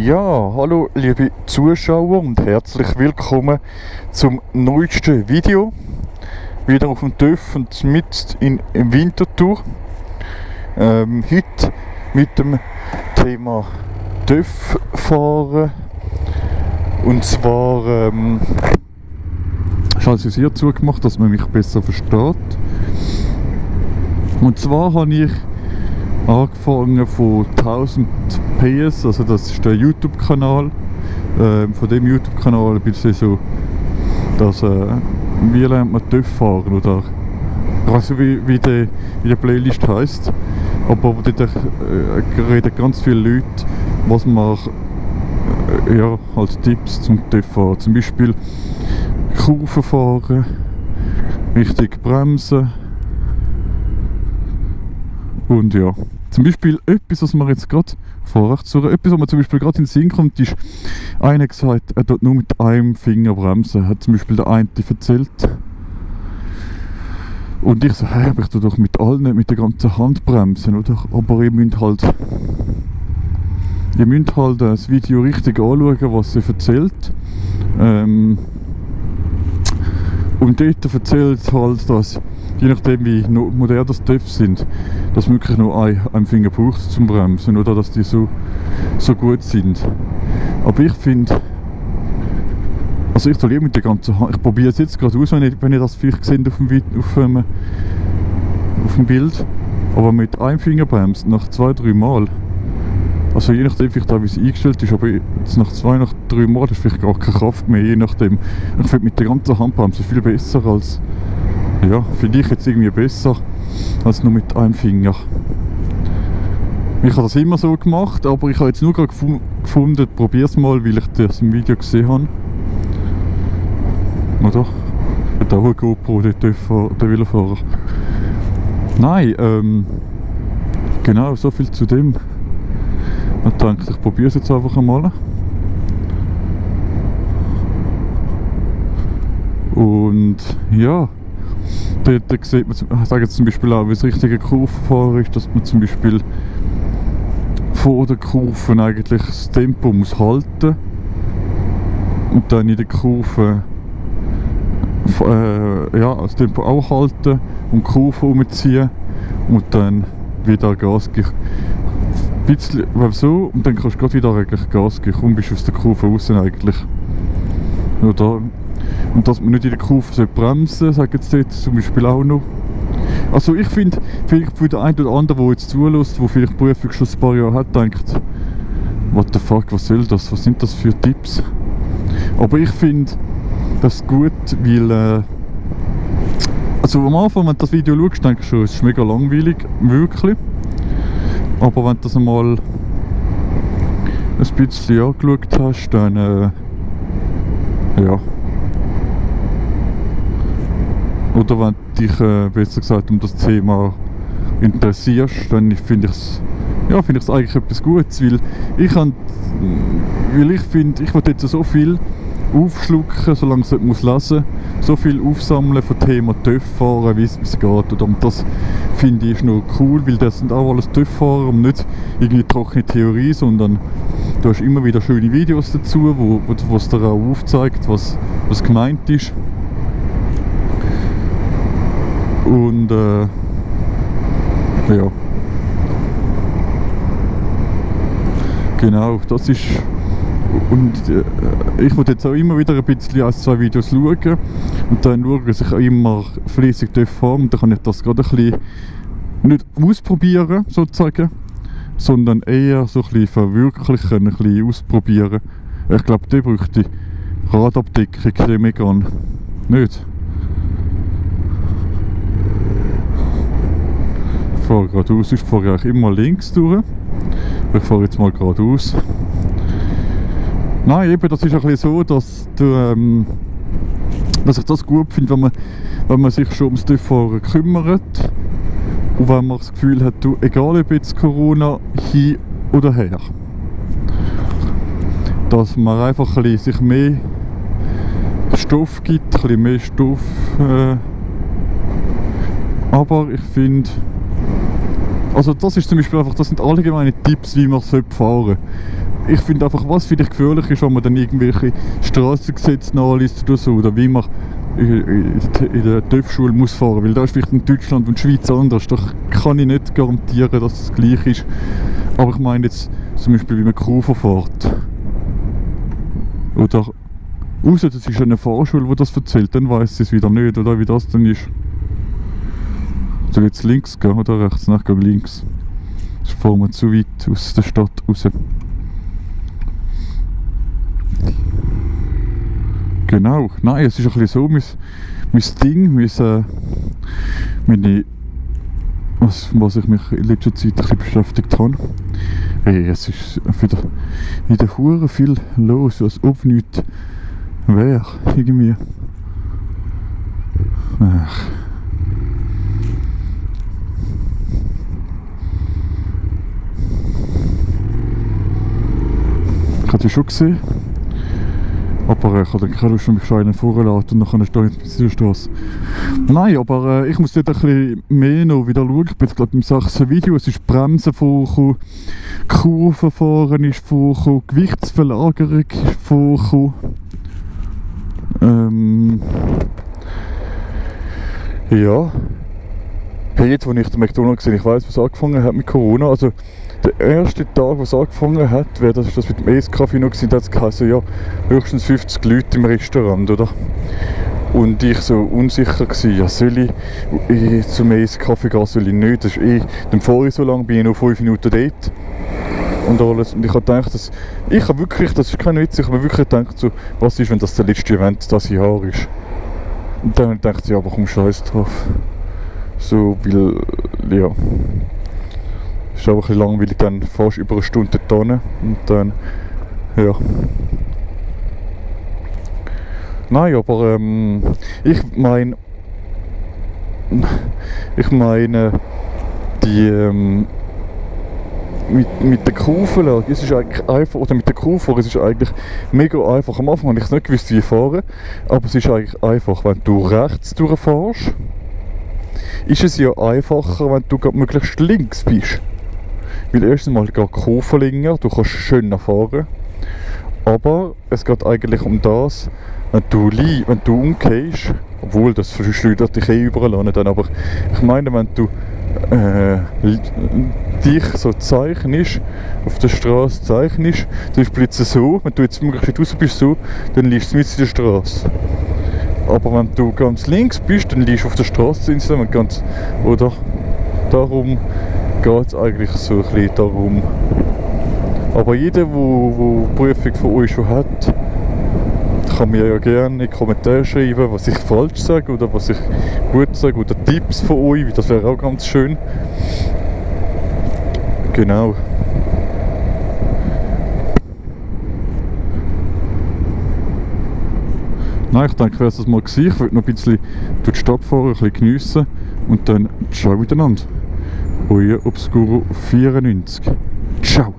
Ja, hallo liebe Zuschauer und herzlich willkommen zum neuesten Video. Wieder auf dem TÜV und mit in Winterthur. Heute mit dem Thema TÜV fahren. Und zwar ich habe es hier zugemacht, dass man mich besser versteht. Und zwar habe ich angefangen von 1000 PS, also das ist der YouTube-Kanal. Von dem YouTube-Kanal bin ich so, dass wie lernt man TÜV fahren, oder ich weiß nicht, wie die Playlist heisst, aber dort reden ganz viele Leute, was man ja, als Tipps zum TÜV fahren. Zum Beispiel Kurven fahren, richtig bremsen. Und ja, zum Beispiel etwas, was man jetzt gerade etwas, was man zum Beispiel gerade in den Sinn kommt, ist, einer gesagt, er tut nur mit einem Finger bremsen, hat zum Beispiel der eine erzählt. Und ich so, hey, aber ich tue doch mit allen, nicht mit der ganzen Hand bremsen, oder? Aber ihr müsst halt das Video richtig anschauen, was er erzählt. Und dort erzählt halt, dass je nachdem wie modern das TÜV sind, dass wirklich nur ein Finger braucht zum Bremsen, oder dass die so gut sind. Aber ich finde, also ich lieber mit der ganzen Hand, ich probiere es jetzt gerade aus, wenn ihr das vielleicht seht auf dem Bild, aber mit einem Finger bremsen, nach 2-3 Mal, also je nachdem vielleicht auch wie es eingestellt ist, aber jetzt nach 2-3 Mal ist vielleicht gar keine Kraft mehr, je nachdem. Ich finde mit der ganzen Handbremse viel besser als, ja, finde ich jetzt irgendwie besser als nur mit einem Finger. Ich habe das immer so gemacht, aber ich habe jetzt nur gerade gefunden, probiere es mal, weil ich das im Video gesehen habe. Oder? Hat auch eine GoPro, der Velofahrer. Nein, genau, so viel zu dem. Ich denke, ich probiere es jetzt einfach einmal. Und ja, dort sieht man, ich sage jetzt zum Beispiel auch, wie das richtige Kurvenfahren ist, dass man zum Beispiel vor der Kurve eigentlich das Tempo muss halten und dann in der Kurve ja, das Tempo auch halten und die Kurve umziehen und dann wieder Gas geben. Ein bisschen so, und dann kannst du gerade wieder eigentlich Gas geben, kaum bist du aus der Kurve raus eigentlich. Oder? Und dass man nicht in der Kurve bremsen sollte, sagen jetzt dort zum Beispiel auch noch. Also ich finde, vielleicht für den einen oder anderen, der jetzt zulässt, der vielleicht Prüfung schon ein paar Jahre hat, denkt, what the fuck, was soll das, was sind das für Tipps? Aber ich finde das gut, weil also am Anfang, wenn du das Video schaust, denkst du schon, es ist mega langweilig, wirklich. Aber wenn du das einmal ein bisschen angeschaut hast, dann ja. Oder wenn du dich besser gesagt um das Thema interessierst, dann finde ich es eigentlich etwas Gutes, weil ich finde, ich will jetzt so viel aufschlucken, solange ich es nicht muss lesen, so viel aufsammeln von Thema TÜV fahren, wie es geht. Und das finde ich noch cool, weil das sind auch alles TÜV-Fahrer und nicht irgendwie trockene Theorie, sondern du hast immer wieder schöne Videos dazu, wo es dir auch aufzeigt, was gemeint ist. Und ja, genau, das ist. Und ich will jetzt auch immer wieder ein bisschen 1-2 Videos schauen und dann schauen, dass ich auch immer fleissig fahren, und dann kann ich das gerade ein bisschen nicht ausprobieren sozusagen, sondern eher so ein bisschen verwirklichen, ein bisschen ausprobieren. Ich glaube, der bräuchte Radabdeckung, den Megane. Nicht? Ich fahre geradeaus, ich fahre eigentlich immer links durch. Ich fahre jetzt mal geradeaus. Nein, eben, das ist ein bisschen so, dass ich das gut finde, wenn man sich schon ums TÜV-Fahren kümmert und wenn man das Gefühl hat, egal ob jetzt Corona hin oder her, dass man einfach ein bisschen sich mehr Stoff gibt, ein bisschen mehr Stoff. Aber ich finde, also das ist zum Beispiel einfach, das sind allgemeine Tipps, wie man fahren sollte. ich finde einfach, was vielleicht gefährlich ist, wenn man dann irgendwelche Strassengesetze nachliest oder so, oder wie man in der TÜV-Schule muss fahren, weil da ist vielleicht in Deutschland und Schweiz anders, da kann ich nicht garantieren, dass es gleich ist. Aber ich meine jetzt zum Beispiel, wie man Kufer fährt. Oder außer das ist eine Fahrschule, die das erzählt, dann weiss sie es wieder nicht, oder wie das dann ist. Soll ich jetzt links gehen oder rechts? Nein, ich gehe links. Das fahren wir zu weit aus der Stadt raus. Genau, nein, es ist ein bisschen so, mein Ding, was ich mich in letzter Zeit ein bisschen beschäftigt habe. Hey, es ist wieder hure viel los, als ob nichts wäre, irgendwie. Ach. Ich habe die schon gesehen. Aber ich habe keine Lust, mich schon einen vorladen und dann stehe ich jetzt bei der Straße. Nein, aber ich muss dort ein bisschen mehr noch wieder schauen. Ich bin jetzt gerade im 6. Video. Es ist Bremsen vorgekommen, Kurvenfahren ist vorgekommen, Gewichtsverlagerung ist vorgekommen. Ja. Hey, jetzt, wo ich den McDonald's gesehen habe, ich weiss, was angefangen hat mit Corona. Also, der erste Tag, wo es angefangen hat, wäre das mit dem Eiskaffee noch gewesen, da hat es geheißen, ja, höchstens 50 Leute im Restaurant, oder? Und ich so unsicher gewesen, ja, soll ich zum Eiskaffee gehen, soll ich nicht? Das ist dann fahre ich so lange, bin ich noch 5 Minuten dort. Und alles. Und ich habe gedacht, das ist kein Witz, ich habe wirklich gedacht, so, was ist, wenn das der letzte Event dieses Jahr ist? Und dann dachte ich, ja, aber komm, scheiß drauf. So, weil, ja. Ist aber ein bisschen langweilig, dann fast über eine Stunde da und dann, ja. Nein, aber ich meine, die mit der Kurvenlage, es ist eigentlich einfach, oder mit der Kurve, es ist eigentlich mega einfach. Am Anfang habe ich es nicht gewusst, wie ich fahre, aber es ist eigentlich einfach, wenn du rechts durchfährst, ist es ja einfacher, wenn du möglichst links bist. Weil erstens mal geht die Kurve länger, du kannst schöner fahren, aber es geht eigentlich um das, wenn du umgehst, obwohl das verschleudert dich überall dann, aber ich meine, wenn du dich so zeichnest, auf der Straße zeichnest, dann ist es plötzlich so, wenn du jetzt möglichst raus bist, so, dann liegst du mit in der Straße. Aber wenn du ganz links bist, dann liegst du auf der Straße insgesamt ganz, oder? Darum geht es eigentlich so ein bisschen darum. Aber jeder, der die Prüfung von euch schon hat, kann mir ja gerne in die Kommentare schreiben, was ich falsch sage oder was ich gut sage oder Tipps von euch, das wäre auch ganz schön. Genau. Nein, ich denke, wäre es das mal gewesen. Ich würde noch ein bisschen durch die Stadt fahren, ein bisschen geniessen und dann ciao miteinander. Euer Obscuro 94. Ciao!